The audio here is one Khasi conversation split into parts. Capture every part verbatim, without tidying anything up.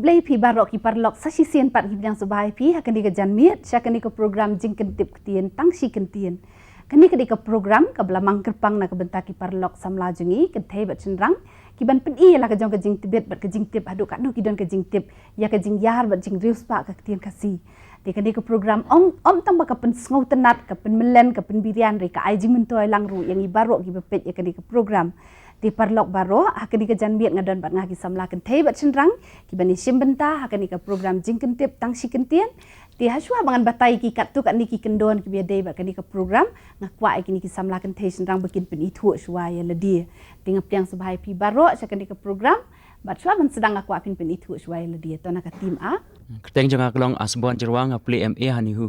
Khublei phi baroh ki paralok, sa shisien pat ngi pdiang sngewbha ïa phi ha kane ka janmiet sha kane ka program Jingkyntip Ktien Tang Shi Kyntien. Kane ka dei ka program kaba la mang kyrpang na ka bynta ki paralok samla jong ngi, kynthei bad shynrang, ki ban pyni ïa la ka jong ka jingtbit bad ka jingtip haduh katno ki don ka jingtip ïa ka jingïar bad jingriewspah ka ktien Khasi. Te kane ka program ym, ym tang ba ka pynsngewtynnat, ka pynmyllen, ka pynbiria, hynrei ka ai jingmyntoi lang ruh ïa ngi baroh kiba peit ïa kane ka program. Te paralok baroh, ha kane ka janmiet nga don bad nga ki samla kynthei bad shynrang kiban ïashim bynta ha kane ka program Jingkyntip Tang Shi Kyntien. Te hashwa ba ngan batai ki katto katne ki kyndon kiba ïadei bad kane ka program, nga kwah ïa kine ki samla kynthei shynrang ba kin pynithuh shwa ïa lade. Te nga pdiang sngewbha ïa phi baroh sha kane ka program, bad shwa ban sdang nga kwah phin pynithuh shwa ïa lade. To na ka team A. Kyrteng jong nga ka long Asbon Jyrwa, nga pule M A ha NEHU.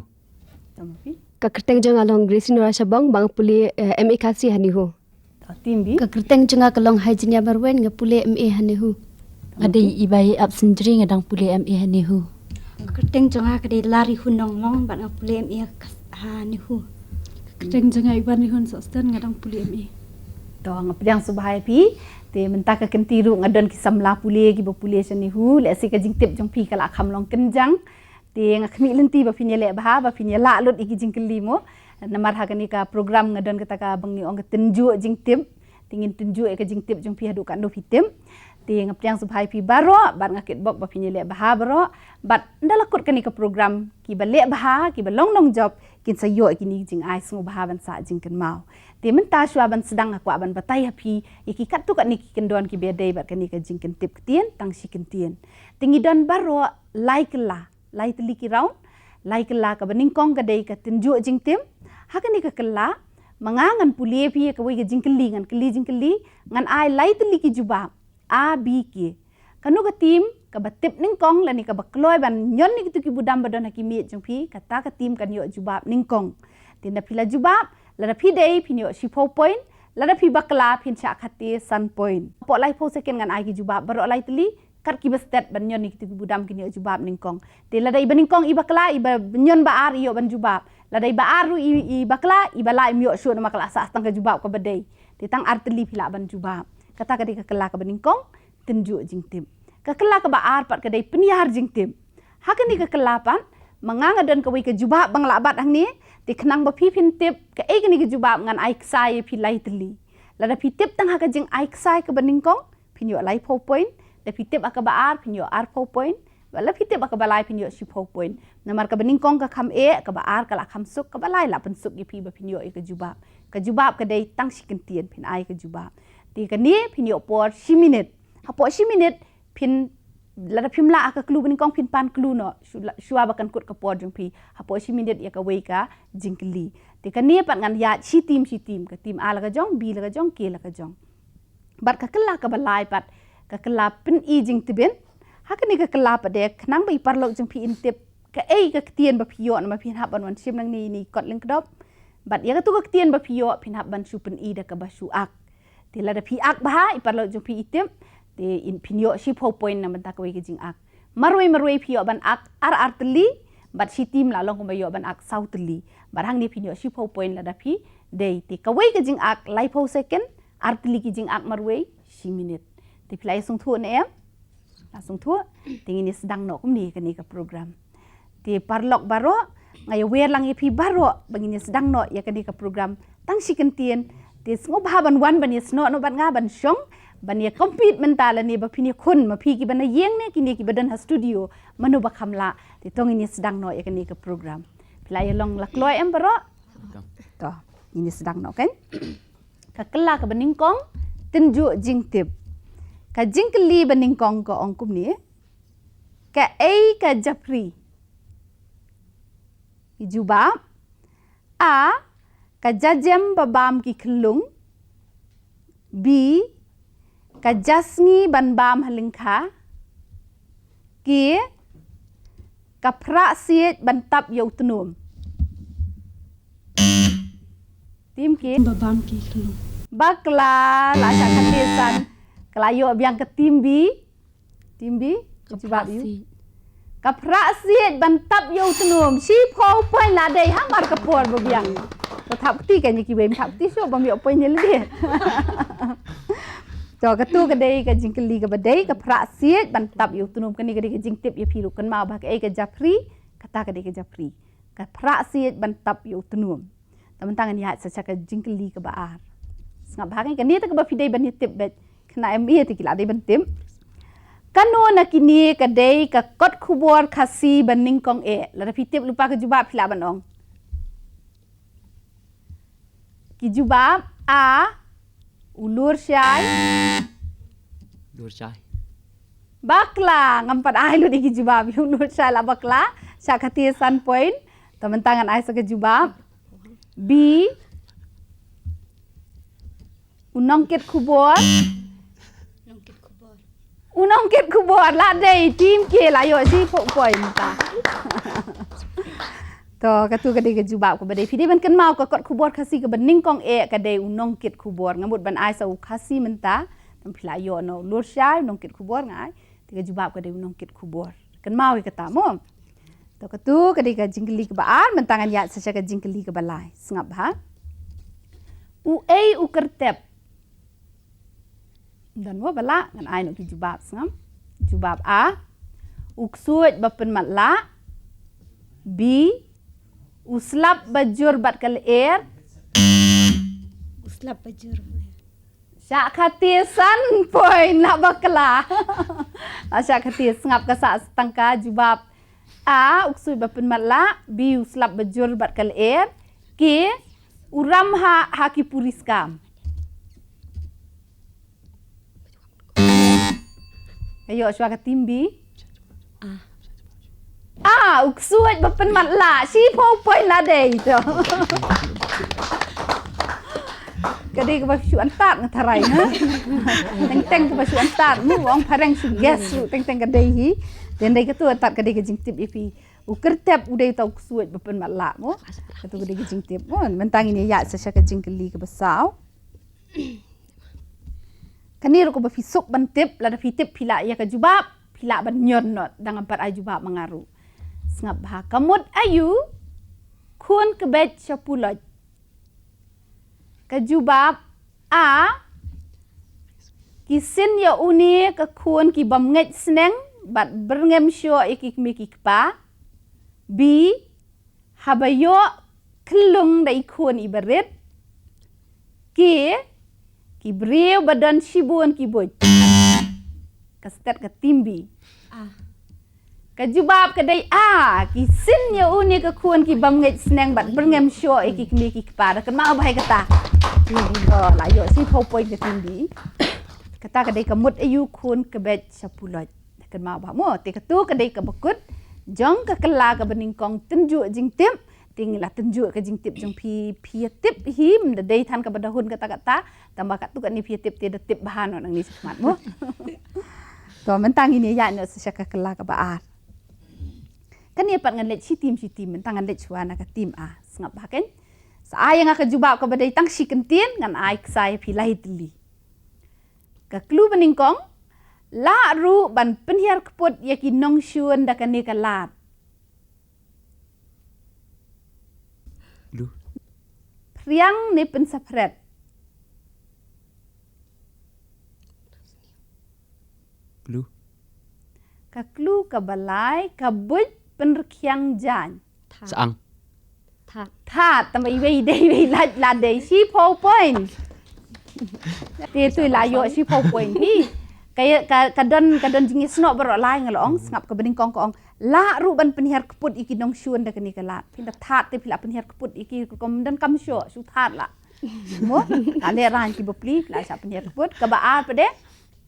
Tang phi? Ka kyrteng jong nga long Gracie Nora Shabong, ba nga pule, eh, M A Khasi ha NEHU. Tang team B. Ka kyrteng jong nga ka long Hygenia Marwein, nga pule M A ha NEHU. Nga dei i Bai Ap Synjri, nga dang pule M A ha NEHU. Ka kyrteng jong nga ka dei Lari Hunong Long, bad nga pule M A ha NEHU. Ka kyrteng jong nga Iwan Rihun Sosten, nga dang pule M A. To nga pdiang sngewbha ïa phi. Te mynta ka kynti ruh nga don ki samla pule kiba pule sha NEHU, lehse ka jingtip jong phi ka la kham long kynjang. Te nga khmih lynti ba phin ïaleh bha, ba phin ïalah lut ïa ki jingkylli mo. Namar ha kane ka program nga don kata kaba ngi ong ka tynjuh jingtip. Te ngin tynjuh ïa ka jingtip jong phi haduh katno phi tip. Te nga pdiang sngewbha ïa phi baroh, bad nga kitbok ba phin ïaleh bha baroh. Bad ynda la kut kane ka program, kiba leh bha, kiba long nongjop, kin sa ïoh ïa kine ki jingai sngewbha ban sah jingkynmaw. Te mynta shwa ban sdang nga kwah ban batai ha phi ïa ki katto katne ki kyndon kiba ïadei bad kane ka Jingkyntip Ktien Tang Shi Kyntien. Te ngi don baroh lai kylla. Lai tylli ki round, lai kylla. Kaba nyngkong ka dei ka tynjuh jingtip. Ha kane ka kylla, ma nga ngan pule phi ïa kawei ka jingkylli, ngan kylli jingkylli, ngan ai lai tylli ki jubab, A, B, K. Kano ka team kaba tip nyngkong lane kaba kloi ban ñion ïa kito ki budam ba don ha ki miej jong phi, kata ka team kan ïoh jubab nyngkong. Te ynda phi la jubab, lada phi dei phin ïoh shiphew point, lada phi bakla phin shah khate san point. Hapoh laiphew second ngan ai ki jubab baroh lai tylli, kat kiba stet ban ñion ïa kito ki budam kin ïoh jubab nyngkong. Te lada iba nyngkong i bakla, iba ñion ba ar i ïoh ban jubab. Lada iba ar ruh i, i bakla, iba lah im ïoh shuh namar ka la sah tang ka jubab kaba dei. Te tang ar tylli phi lah ban jubab. Kata ka dei ka kylla kaba nyngkong, tynjuh jingtip. Ka kylla kaba ar pat ka dei pynïar jingtip. Ha kane ka kylla pat, ma nga nga don kawei ka jubab ba nga la bat hangne, te khnang ba phi phin tip kaei kane ka jubab ngan ai ksai ïa phi lai tylli. Lada phi tip tang ha ka jingai ksai kaba nyngkong, phin ïoh laiphew point, lada phi tip ha kaba ar, phin ïoh arphew point, bad lada phi tip ha kaba lai, phin ïoh shiphew point. Namar kaba nyngkong ka kham eh, kaba ar ka la kham suk, kaba lai la pynsuk ïa phi ba phin ïoh ïa ka jubab. Ka jubab ka dei tang shi kyntien, phin ai ka jubab. Te kane phin ïoh por shi minit. Hapoh shi minit, phin, lada phim lah ha ka clue ba nyngkong phin pan clue noh, shu-, shuwa ba kan kut ka por jong phi. Hapoh shi minit ïa kawei ka jingkylli. Te kane pat ngan ïaid shi team shi team, ka team A la ka jong, B la ka jong, K la ka jong. Bad ka kylla kaba lai pat, ka kylla pyni jingtbit. Ha kane ka kylla pat de, khnang ba i paralok jong phi in tip kaei ka ktien ba phi ïoh, namar phin hap ban wan shim nangne ïa i kot lyngkdop. Bad ïa kato ka ktien ba phi ïoh, phin hap ban shu pyni da kaba shu ak. Te lada phi ak bha, i paralok jong phi i tip, te in phin ïoh shiphew point na bynta kawei ka jingak. Marwei marwei phi ïoh ban ak ar ar tylli, bad shi team la long kumba ïoh ban ak saw tylli. Bad hangne phin ïoh shiphew point lada phi dei. Te kawei ka jingak laiphew second, ar tylli ki jingak marwei, shi minit. Te phi la ïa sngewthuh ne em? La sngewthuh? Te ngin ïa sdang noh kumne kane ka program. Te paralok baroh, nga ïa wer lang ïa phi baroh ba ngin ïa sdang noh ïa kane ka program Tang Shi Kyntien. Te sngewbha ban wan ban ïa snoh noh bad nga ban shong ban ïa compete mynta lane ba phin ïa khun ma phi kiba na ïing ne kine kiba don ha studio, mano ba kham lah. Te to ngin ïa sdang noh ïa kane ka program. Phi la ïa long la kloi em baroh? To, ngin ïa sdang noh kan. Ka kylla kaba nyngkong, tynjuh jingtip. Ka jingkylli ba nyngkong ka ong kumne. Kaei ka japri? Ki jubab. A, ka jajem ba bam ki khyllung. B, ka jasngi ban bam ha lyngkha. K, ka phrah siej ban tap ïa u tnum. Team K. Ba bam ki khyllung. Bakla, la shah khate san. Ka la ïoh biang ka team B. Team B, ka jubab ïa u. Ka phrah siej ban tap ïa u tnum. Shiphew point la dei hamar ka por ba biang. Ka thap kti kan ïa kiwei, thap kti shuh bym ïoh point ïa lade. To, katu ka dei ka jingkylli kaba dei, ka phrah siej ban tap ïa u tnum. Kane ka dei ka jingtip ïa phi ruh, kynmaw ba kaei ka japri, kata ka dei ka japri. Ka phrah siej ban tap ïa u tnum. Te mynta ngan ïaid sa sha ka jingkylli kaba ar. Sngap bha, kane te kaba phi dei ban ïa tip beit. Kane em ïa te ki la dei ban tip. Kano na kine ka dei ka kot khubor Khasi ba nyngkong eh? Lada phi tip lypa ka jubab phi lah ban ong. Ki jubab: A, u lurshai. Lurshai. Bakla, ngam pat ai lut ïa ki jubab, u lurshai la bakla. Shah khathie san point. Te mynta ngan ai sa ka jubab. B, u nongkit khubor. Nongkit khubor. U nongkit khubor, la dei, team K la ïoh shiphew point ta. To, katu ka dei ka jubab kaba dei. Phi dei ban kynmaw ka kot khubor Khasi kaba nyngkong eh ka dei u nongkit khubor. Nga mut ban ai sa u Khasi mynta. Tang phi la ïoh noh u lurshai, u nongkit khubor nga ai. Te ka jubab ka dei u nongkit khubor. Kynmaw ïa kata mo. To, katu ka dei ka jingkylli kaba ar, mynta ngan ïaid sa sha ka jingkylli kaba lai. Sngap bha. Uei u kyrtep? Don mo ba lah, ngan ai noh ki jubab, sngap. Jubab A, u ksuid ba pynmatlah. B, u slap ba jur bad ka lyer. U slap ba jur. Shah khathie san point, la bakla. La shah khathie, sngap, ka sah tang ka jubab A, u ksuid ba pynmatlah. B, u slap ba jur bad ka lyer. C, u ramhah ha ki puriskam. Ïoh shuwa ka team B. A. A, u ksuid ba pynmatlah. Shiphew point la dei to. Ka dei kaba shu antad nga tharai, ha. Teng teng kaba shu antad, mo, ong phareng shu guess ruh teng teng ka dei hi. Te dei katu antad ka dei ka jingtip ïa phi. U kyrtep u dei uta u ksuid ba pynmatlah, mo. Katu ka dei ka jingtip, mo. Mynta ngin ïa ïaid sa sha ka jingkylli kaba saw. Kane ruh kaba phi suk ban tip, lada phi tip phi lah ïa ka jubab, phi lah ban ñion noh, dang ngam pat ai jubab ma nga ruh. Sngap bha, ka mut aïu khun ka beit sha puloit? Ka jubab A, ki sin ïa une ka khun ki bym ngeit sneng bad byrngem shoh ïa ki kmie ki kpa. B, haba ïoh khyllung da i khun i barit. K, ki briew ba don shibun ki buit. Ka stet ka team B. A. Ka jubab ka dei A, ki sin ïa une ka khun ki bym ngeit sneng bad byrngem shoh ïa ki kmie ki kpa. Da kynmaw bha ïa kata. To, la ïoh shiphew point ka team B. Kata ka dei ka mut aïu khun ka beit sha puloit. Kynmaw bha mo, te katu ka dei kaba kut jong ka kylla kaba nyngkong tynjuh jingtip. Te ngi la tynjuh ka jingtip jong phi, phi ïa tip hi, ym da dei than kaba da hun kata kata. Tangba katto katne phi ïa tip te da tip bha noh nangne shakhmat mo. To, mynta ngin ïa ïaid noh sa sha ka kylla kaba ar. Kane pat ngan leit shi team shi team, mynta ngan leit shuwa na ka team A. Sngap bha kein. Sa ai ïa nga ka jubab kaba dei tang shi kyntien, ngan ai ksai phi lai tylli. Ka clue ba nyngkong, lah ruh ban pynhiar kput ïa ki nongshun da kane ka lad. Clue. Phriang ne pynsaphret? Clue. Ka clue kaba lai, ka buit pynrkhiang jaiñ. Thad. Saang. Thad. Thad, tangba iwei i dei, iwei i lait, la dei shiphew point. Te tu i la ïoh shiphew point hi. Ka, ka, ka don, ka don jingïasnoh baroh lai nga la ong, sngap, kaba nyngkong ka ong. Lah ruh ban pynhiar kput ïa ki nongshun da kane ka lad. Phin da thad te phi la pynhiar kput ïa ki, rukom donkam shoh, shu thad lah. Mo, ka lehrain ki bapli, la shah pynhiar kput, kaba ar pat de,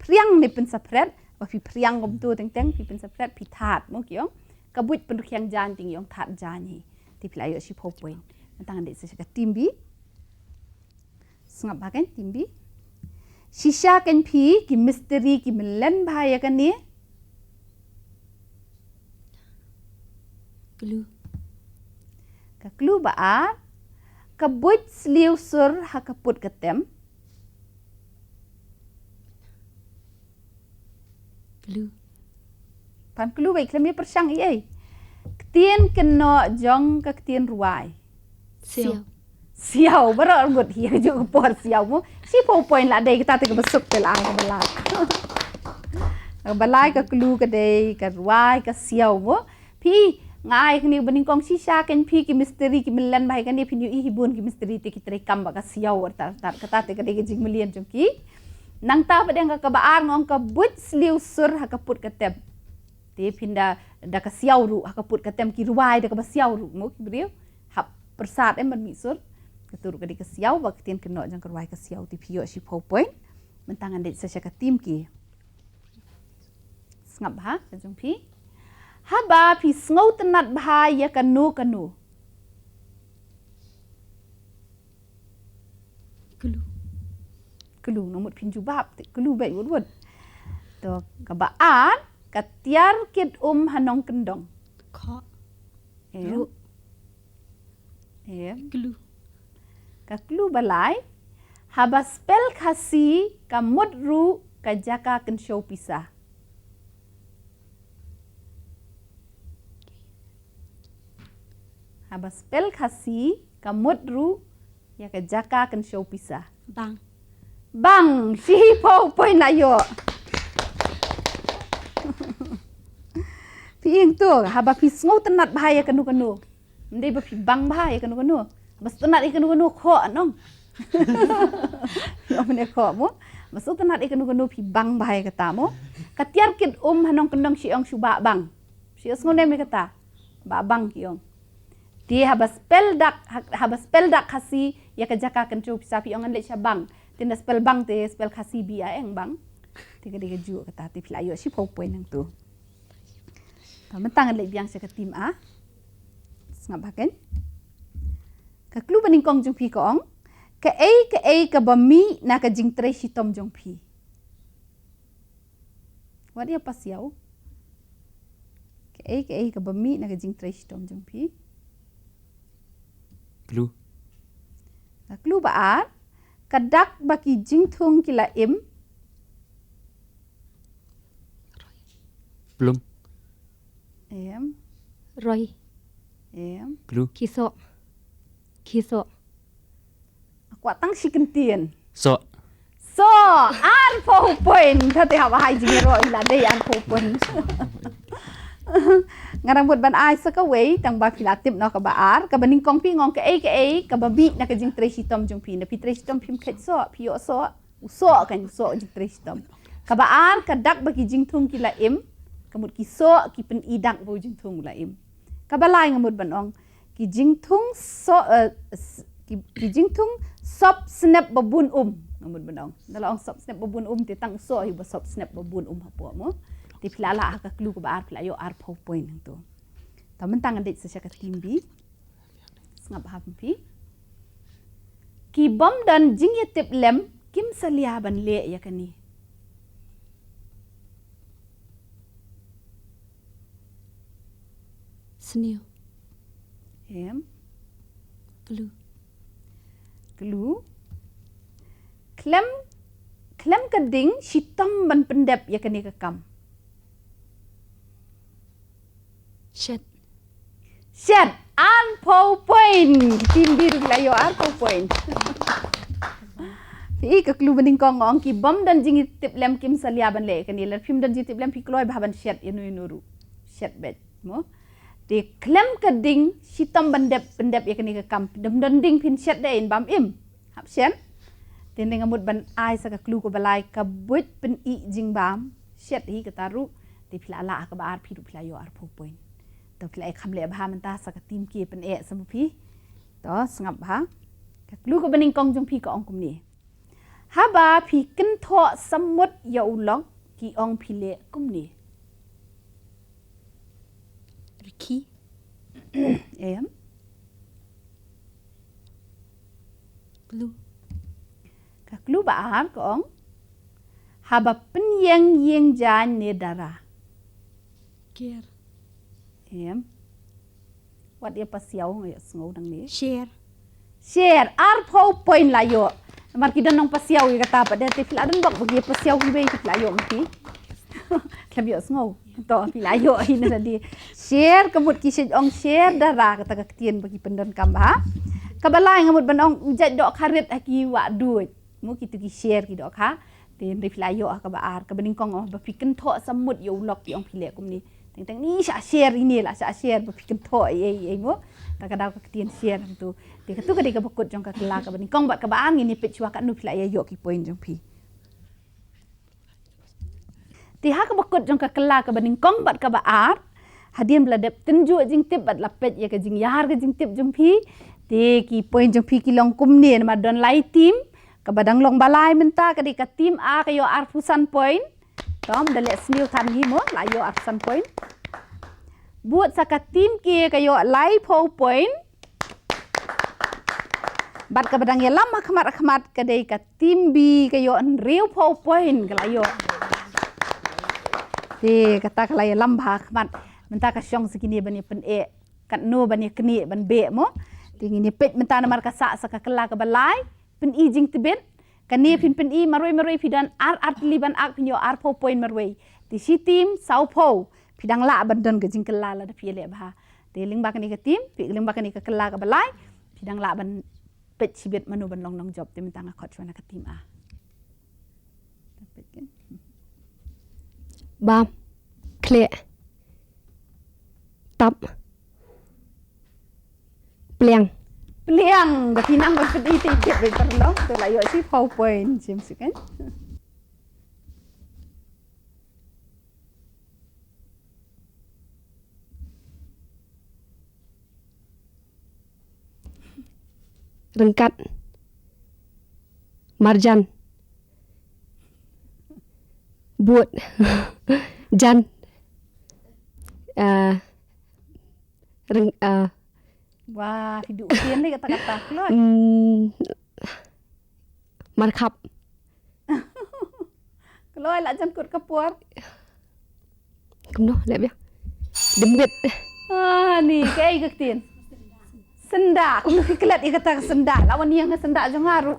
phriang ne pynsaphret, ba phi phriang kumto teng teng, phi pynsaphret, phi thad, mo ki ong. Ka buit pynrkhiang jaiñ te ngi ong thad jaiñ hi. Te phi la ïoh shiphew point. Mynta ngan dei sa sha ka team B. Sngap bha kein team B. Shisha kein phi ki mistri ki mynlen bha ïa kane. Clue. Ka clue ba ar, ka buit sliew sur ha ka put ka tem. Clue. Pan clue ba i khlem ïa pyrshang i ei. Ktien kynnoh jong ka ktien rwai. Siew. Siew. Siaw, baroh ngut hi ha kajuh ka por siaw mo. Shiphew point la dei, kata te kaba suk te la ai kaba lai. Kaba lai ka clue ka dei ka rwai ka siaw mo. Phi, nga ai kane kaba nyngkong shisha, kein phi ki mistri ki mlien bha ïa kane, phin ïohi hi bun ki mistri te ki trei kam bad ka siaw artat artat, kata te ka dei ka jingmlien jong ki. Nangta pat ïa kaba ar nga ong ka buit sliew sur ha ka put ka tem. Te phin da, da ka siaw ruh ha ka put ka tem, ki rwai da kaba siaw ruh mo ki briew. Hap pyrsad em ban mih sur. Kata ruh ka dei ka siaw, bad ka ktien kynnoh jong ka rwai ka siaw, te phi ïoh shiphew point. Mynta ngan leit sa sha ka team ki. Sngap bha ka jong phi. Haba phi sngewtynnat bha ïa kano kano. Clue. Clue, nang mut phin jubab te clue beit wut wut. To, kaba ar, ka tiar kit um ha nongkyndong. Khoh. Em. Ruh. Em. Clue. Ka clue ba lai, haba spell Khasi ka mut ruh ka jaka kynshew pisa. Haba spell Khasi ka mut ruh ïa ka jaka kynshew pisa. Bank. Bank, shiphew point la ïoh. Phi ïeng to, haba phi sngewtynnat bha ïa kano kano. Ym dei ba phi bank bha ïa kano kano. Haba sngewtynnat ïa kano kano, khoh, nong. Ïoh mynne khoh mo. Haba sngewtynnat ïa kano kano phi bank bha ïa kata mo. Ka tiar kit um ha nongkyndong, shu ong shu bah bank. Shu ïohsngew ne em ïa kata. Bah bank ki ong. Te haba spell dak, ha-, haba spell dak Khasi ïa ka jaka kynshew pisa, phi ong ngan leit sha bank. Te ynda spell bank te spell Khasi B A N, bank. Te ka dei kajuh kata, te phi la ïoh shiphew point nangto. Te mynta ngan leit biang sha ka team A. Sngap bha kein. Ka clue ba nyngkong jong phi ka ong, kaei kaei kaba mih na ka jingtrei shitom jong phi. Wat ïa pasiaw. Kaei kaei kaba mih na ka jingtrei shitom jong phi. Clue. Ka clue ba ar, ka dak ba ki jingthung ki la im. Plum. Em. Roi. Em. Clue. Ki soh. Ki soh. Kwah tang shi kyntien. Soh. Soh, arphew point. Te haba hai jingïaroh ïa la dei arphew point. Nga dang mut ban ai sa kawei, tang ba phi la tip noh kaba ar, kaba nyngkong phi ong kaei kaei kaba mih na ka jingtrei shitom jong phi. Ynda phi trei shitom phim kheit soh, phi ïoh soh. U soh kan, u soh jingtrei shitom. Kaba ar, ka dak ba ki jingthung ki la im. Ka mut ki soh ki pyni dak ba u jingthung u la im. Kaba lai nga mut ban ong, ki jingthung soh, eh, s-, ki, ki jingthung sop snep ba bun um, nga mut ban ong. Ynda la ong sop snep ba bun um te tang u soh hi ba sop snep ba bun um hapoh mo. Te phi la lah ha ka clue kaba ar, phi la ïoh arphew point hangto. Te mynta ngan leit sa sha ka team B. Sngap bha phi. Ki bym don jingïatiplem kim salia ban leh ïa kane. Sniew. Em. Clue. Clue. Khlem, khlem ka ding shitom ban pyndep ïa kane ka kam. Shet. Shet, arphew point. Team B ruh la ïoh arphew point. Phi i ka clue ba nyngkong nga ong ki bym don jingïatiplem kim salia ban leh ïa kane, lada phim don jingïatiplem phi kloi bha ban shet ïano ïano ruh. Shet beit mo. Te khlem ka ding shitom ban dep, pyndep ïa kane ka kam. Dang don ding phin shet de in bam im. Hap shen. Te nga mut ban ai sa ka clue kaba lai, ka buit pyni jingbam. Shet hi kata ruh. Te phi la lah ha kaba ar, phi ruh phi la ïoh arphew point. To phi la ïa kham leh bha mynta, sa ka team K pyneh sa ma phi. To sngap bha. Ka clue kaba nyngkong jong phi ka ong kumne. Haba phi kynthoh samut ïa u lok ki ong phi leh kumne. Rikhi. Em. Clue. Ka clue ba ar ka ong, haba pynïeng ïing jaiñ ne dara. Ker. Em. Wat ïa pasiaw, nga ïohsngew nangne. Sher. Sher, arphew point la ïoh. Namar ki don nongpasiaw ïa kata pat de, te phi la don bok ba ki ïa pasiaw hi bei, te phi la ïoh ngi. Khlem ïohsngew. To phi la ïoh hi na di. Sher, ka mut ki shait ong sher dara, kata ka ktien ba ki pyndonkam bha. Kaba lai nga mut ban ong jait dohkha rit ha ki wah duid. Mo kitu ki sher ki dohkha. Te hynrei phi la ïoh ha kaba ar. Kaba nyngkong oh ba phi kynthoh samut ïa u lok ki ong phi leh kumne. Teng teng ni shah sher ine la shah sher ba phi kynthoh ei ei mo. Ta ka daw ka ktien sher hangtu. Te katu ka dei kaba kut jong ka kylla kaba nyngkong bad kaba ar ngin ïa peit shuwa katno phi la ïa ïoh ki point jong phi. Te ha kaba kut jong ka kylla kaba nyngkong bad kaba ar. Hadien ba la dep tynjuh jingtip bad la peit ïa ka jingïar ka jingtip jong phi. Te ki point jong phi ki long kumne namar don lai team. Kaba dang long ba lai mynta ka dei ka team A ka ïoh arphew san point. Tom da leh sniew than hi mo la ïoh arphew san point. Bud sa ka team K ka ïoh laiphew point. Bad kaba dang ïalam ha khmat ha khmat ka dei ka team B ka ïoh hynriewphew point ka la ïoh. Te kata ka la ïalam bha ha khmat. Mynta ka shong sa kine ban ïa pyneh katno ban ïa knieh ban beh mo. Te ngin ïa peit mynta namar ka sah sa ka kylla kaba lai. Pyni jingtbit. Kane phin pyni marwei marwei phi don ar ar tylli ban ak phin ïoh arphew point marwei. Te shi team sawphew phi dang lah ban don ka jingkylla lada phi ïaleh bha. Te lyngba kane ka team phi lyngba kane ka kylla kaba lai phi dang lah ban peit shibit mano ban long nongjop te mynta nga khot shuwa na ka team A. Bam. Khleh. Tap. Pliang. Pliang. Da phi nang ba phi di ti kit ba paralok tu la ïoh shiphew point shim suk kan. Ryngkat. Marjan. Bud. Jan. Ah, ryng ah, Wah, phi duh ktien lei kata kata kloi. Mm, markhap. Kloi la jan kut ka por. Kumno leh bia. Dembit. Ah, ni kaei ka ktien. Senda, kumno phi klet ïa kata ka senda. La wan ïa nga senda jong nga ruh.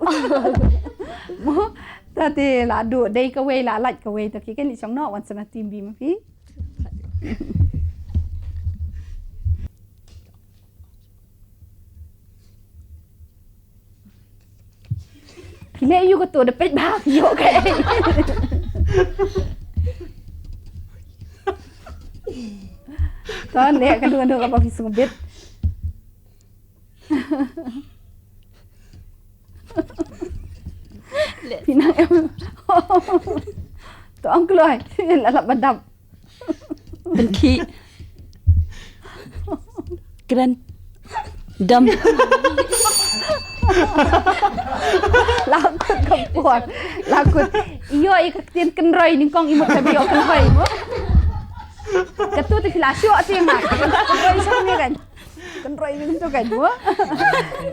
Mo, ta te la duh dei kawei la lait kawei ta ki kan i shong noh wan sa na team B ma phi. Phi leh ïu kato da peit bha phi ïoh kaei. To leh ka duh duh kaba phi sngewbit. Phi nang em. To ong kloi la lap ba dap. Pynkhih. Kren. Dam. La kut ka por. La kut. Ïoh ïa ka ktien kynroi nyngkong i mut ka ïoh kynroi mo. Katu te phi la shuh te nga. Kynroi shong ni kan. Kynroi ni tu kan mo.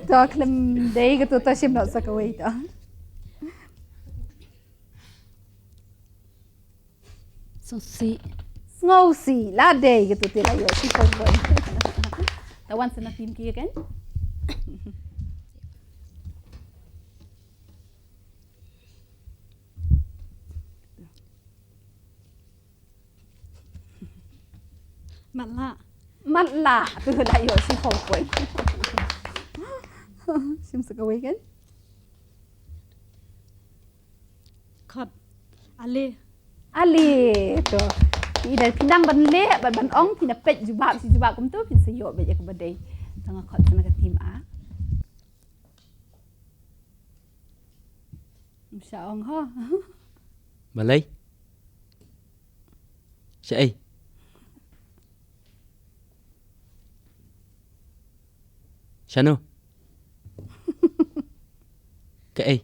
To khlem dei katu to shim noh sa kawei to. Sngewsih. Sngewsih. La dei katu te la ïoh shiphew point. Tawan sa na team K kan. Matlah. Matlah. Tu la ïoh shiphew point. Shim sa kawei kan. Khot. Ale. Ale to. Phi da phi nang ban leh ban ban ong phi na peit jubab shi jubab kumto phin sa ïoh beit ïa kaba dei. Tang khot sa na ka team A. Sha ong ho. Balei? Sha ei? Shano? Kaei?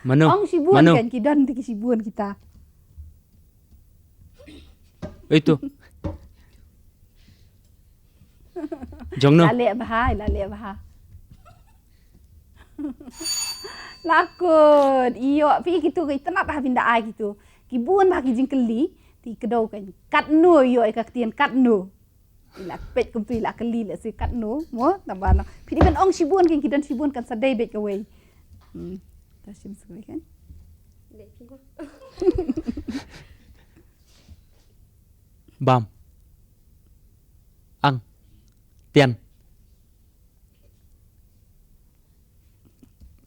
Mano? Ong shibun mano? Kan ki don te ki shibun kita. Ei tu. Jong no? La leh bha, la leh bha. La kut, ïoh phi kitu ka itynnat ha phin da ai kitu. Ki bun bha ki jingkylli, te kdew kan. Katno ïoh ïa ka ktien katno. I la peit kumtu i la kylli lehse katno mo tang ba no. Phi dei ban ong shibun kan ki don shibun kan sa dei beit kawei. Hmm. Ta shim sa kawei kan. Bam. Ang. Tian.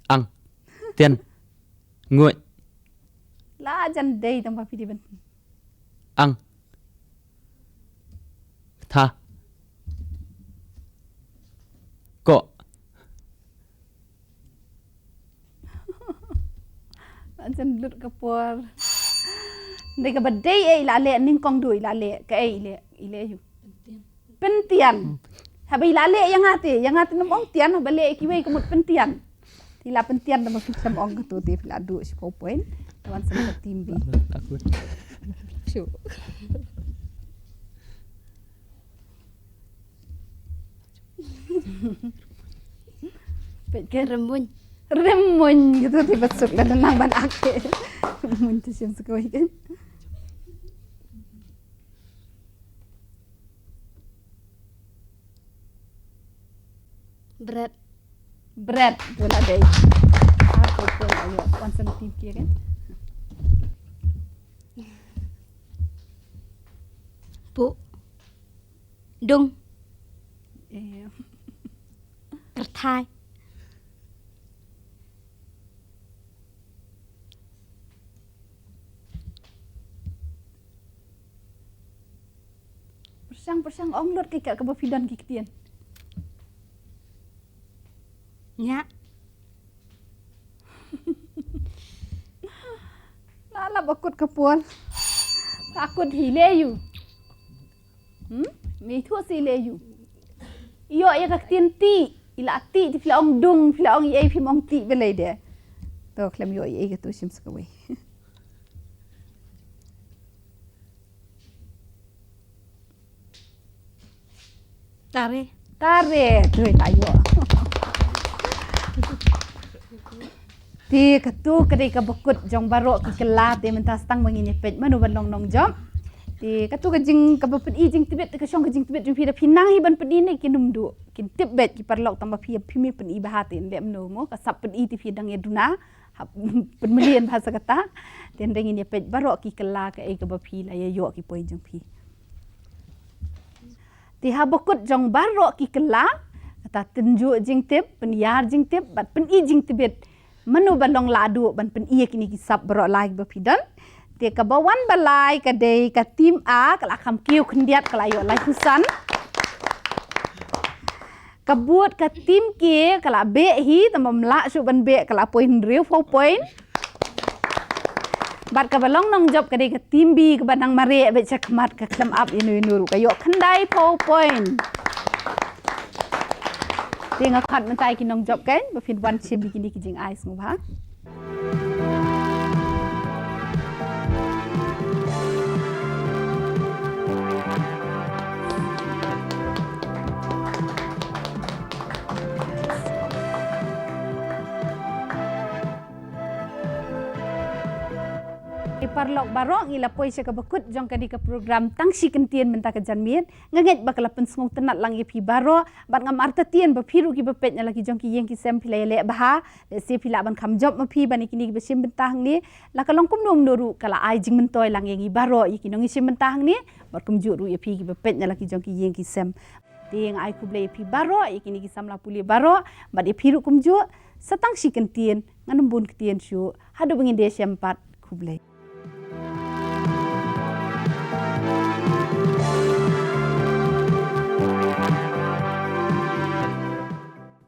Ang. Tian. Nguid. La jan dei tang ba phi dei ban. Ang. Tha. Ko. La jan lut ka por. Dei kaba dei eh i la leh, nyngkong duh i la leh, kaei i leh, i leh ïa u. Pyntian. Haba i la leh ïa nga te, ïa nga te ngam ong tian, haba leh ïa kiwei ka mut pyntian. Te i la pyntian da ma phi, shem ong katu te phi la duh shiphew point. Wan sa ka team B. Takut. Shu. Peit ka. Rymmuiñ. Rymmuiñ katu te, ba suk la dang nang ban ak te. Rymmuiñ te shim sa kawei kan. Bret. Bret, tu la dei. Ah, tu, tu, ayo, wan sa team kia kan. Pu. Dung. Eh. Kyrthai. Pyrshang, pyrshang ong lut ki kat kaba phi don ki ktien. Nya. La la ba kut ka por. Takut hi le ïa u. Hmm? Me thu si le ïa u. Ïoh ïa ka ktien ti. I la ti te phi la ong dung, phi la ong ei, phim ong ti balei de. To khlem ïoh ei katu, shim sa kawei. Tare. Tare, tu i la ïoh. Te katu ka dei kaba kut jong baroh ki kylla, te mynta sa tang ba ngin ïa peit mano ban long nongjop. Te katu ka jing, kaba pyni jingtbit, te ka shong ka jingtbit jong phi, da phi nang hi ban pyni ne kim duh. Kin tip beit ki paralok tang ba phi, phi me pyni bha te ynda mano mo ka sap pyni te phi dang ïa duna. Hap pynmlien bha sa kata. Te ynda ngin ïa peit baroh ki kylla kaei kaba phi la ïa ïoh ki point jong phi. Te haba kut jong baroh ki kylla, kata tynjuh jingtip, pynïar jingtip, bad pyni jingtbit. Mano ba long lah duh ban pyni ïa kine ki sap baroh lai kiba phi don. Te kaba wan ba lai ka dei ka team A, ka la kham kiew khyndiat, ka la ïoh laiphew san. Ka bud ka team K, ka la beh hi, tang bym lah shuh ban beh, ka la poi hynriewphew point. Bad kaba long nongjop ka dei ka team B, kaba nang mareh beit sha khmat, ka khlem ap ïano ïano ruh, ka ïoh khyndaiphew point. Te nga khot mynta ïa ki nongjop kan, ba phin wan shim ïa kine ki jingai sngewbha. Ki paralok baroh, ngi la poi sha kaba kut jong kane ka program Tang Shi Kyntien mynta ka janmiet. Nga ngeit ba ka la pynsngewtynnat lang ïa phi baroh, bad ngam artatien ba phi ruh kiba peit na la ki jong ki ïing ki sem phi la ïaleh bha. Lehse phi lah ban kham jop ma phi ban ïa kine kiba shim bynta hangne. La ka long kumno kumno ruh ka la ai jingmyntoi lang ïa ngi baroh ïa ki nongshim bynta hangne. Bad kumjuh ruh ïa phi kiba peit na la ki jong ki ïing ki sem. Te nga ai khublei ïa phi baroh, ïa kine ki samla pule baroh, bad ïa phi ruh kumjuh, sa tang shi kyntien, ngan ym bun ktien shuh, haduh ba ngin ïashem pat, khublei.